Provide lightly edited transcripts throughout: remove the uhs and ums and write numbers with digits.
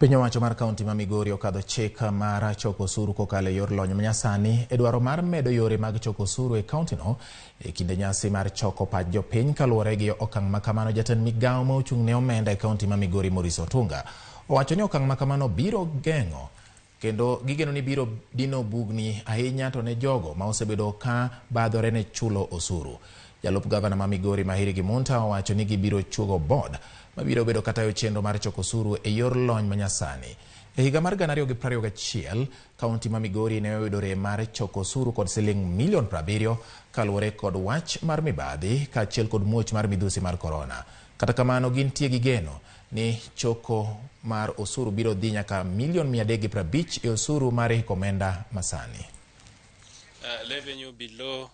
Piny owacho mar kaunti ma Migori okadho chik mar choko osuru kokalo e yor lony manyasani e dwaro mar medo yore mag choko osuru e kauntino e kinde nyasi mar choko pach jopiny. Kaluwore gi okang' ma kamano, jatend migawo ma ochung' ne omenda e kaunti ma Migori, Maurice Otunga, owacho ni okang' ma kamano biro geng'o kendo gigeno ni biro dino bugni ahinya to ne jogo ma osebedo ka badhore ne chulo osuru. Jalup gavana ma Migori, Mahiri Gimunta, owacho ni gibiro chuogo board mabiro bedo katayo chenro mar choko osuru e yor lony manyasani. E higa mar 2021, kaunti ma Migori ne oyudo rem mar choko osuru kod siling milion 70 kaluwore kod wach mar mibadhi kaachiel kod muoch mar midhusi mar korona. Kata kamano, gintie gi geno ni choko mar osuru biro dhi nyaka milion 350 e osuru mar hik omenda masani. Revenue below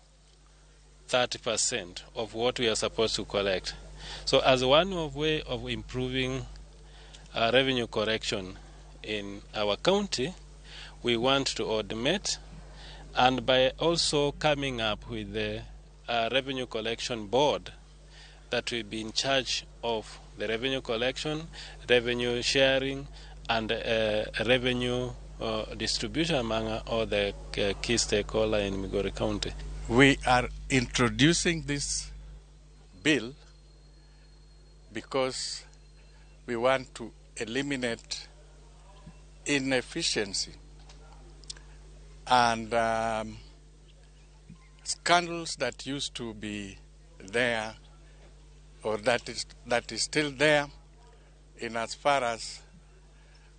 30% of what we are supposed to collect. So as one of way of improving revenue collection in our county, we want to automate, and by also coming up with the revenue collection board that will be in charge of the revenue collection, revenue sharing, and revenue distribution among all the key stakeholders in Migori County. We are introducing this bill because we want to eliminate inefficiency and scandals that used to be there or that is still there in as far as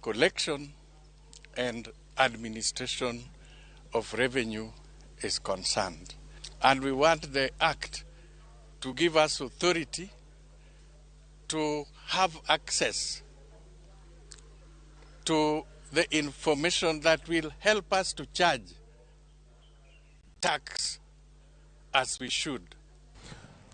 collection and administration of revenue is concerned. And we want the act to give us authority to have access to the information that will help us to charge tax as we should.